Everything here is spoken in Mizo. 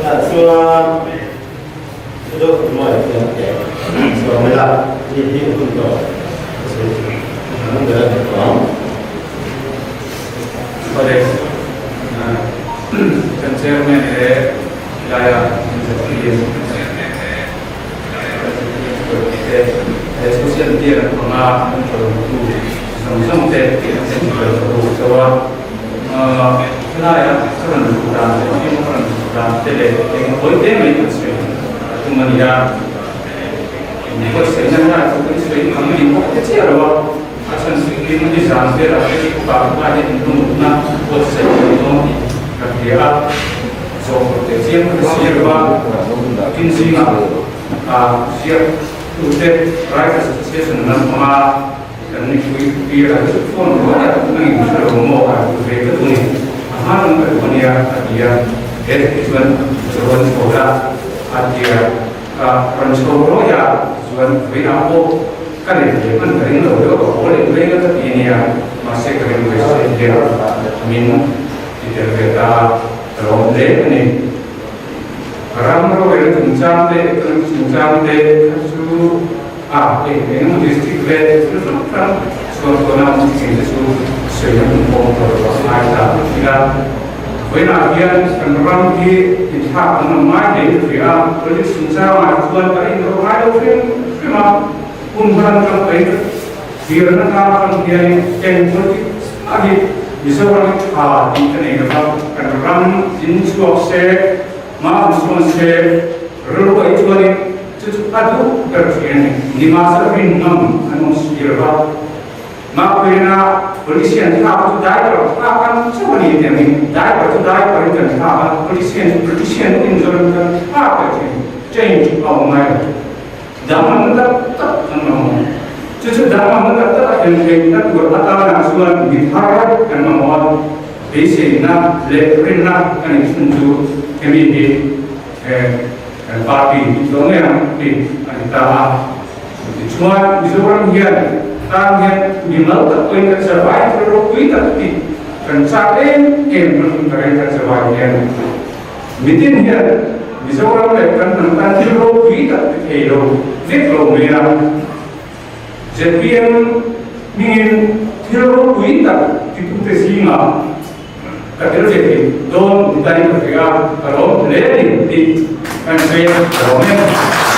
Tah chuan Deuh hnuaiah hian sawm ila mi hi hun tawh ka sawi thin ang ber a ni tawh ang. Awle, kan chairman leh laia ZPM te leh social media lam panga an ṭawltu zawng zawng te an ṭawltu chauh a. Helaia ka rawn luh dan leh film ka rawn luh dan te leh eng hawi te mai kan sawi a tum a ni a. Buatsaihna helai chu kan sawi ang a ni bawk te chiah lo a, a chhan chu film hi zan velah Facebook ah helai hian inlungutna buatsaih a ni dawn tih ka hria a, zawh tur teh chiang ka hre si lo a, tin zingah ziak tute Writers Association lam panga Kan mipui pi a chu phone rual a a in hre lo maw a duh ve ka duh ni a hma lam ka duh ania a ti a he ti chuan ka rawn chho la a ti a ka rawn chho rawih a chuan vawiinah pawh ka let ve hman ka ring lo deuh ka haw leh mai a ka ti ania mahse ka ring ve se hian min ti tel ve ta a ka lawm hle a ni. Ram rorel chungchang te economic chungchang te kha chu a eng eng emaw district leh thil hrang hrang chhuan tawna awm thin te chu sawi a hmun pawh tawh lo a ngai ta a ti a. Vawiinah hian kan ram hi inthlak an awm ngai hle ka hria a, politics chungchangah chuan ka inrawh ngai lo hrim hrim a, hun hman atang pawhin ka tirna tlang atang hianin eng politics mah hi Mizoram hi tha tih ka nei lo va, kan ram in chhuak se, hma an sawn se, rilru ai chuanin chu chu a duh ber thin a ni. Nimahsela rinngam an awm si lo va, Mahkuina politician thlak chu diaper thlak ang chauh a ni tih angin diaper chu diaper in kan thlak a, politician chu politician in Mizoram kan thlak leh thin, change a awm ngai lo. Danglamna tak tak an mamawh. Chu chu danglamna tak tak a thlen theihna tur atana chuan mi thar kan mamawh a, beiseina leh rinna kan inchhun chu hemi hi kan party hi tawh ngei ang tih a ni ta a. Tichuan Mizoram hian tan hian mimal tak pawhin kan survive thil ropui tak tih kan chak em em hman takin kan survive hian Mitin hian Mizoram leh kan hnam tan thil ropui tak ti thei lo vek lo mai a, zpm hmingin thil ropui tak titute zingah ka tel ve thei dawn ni tain ka hria, ka lawm hle a ni tih kan sawi a, ka lawm em.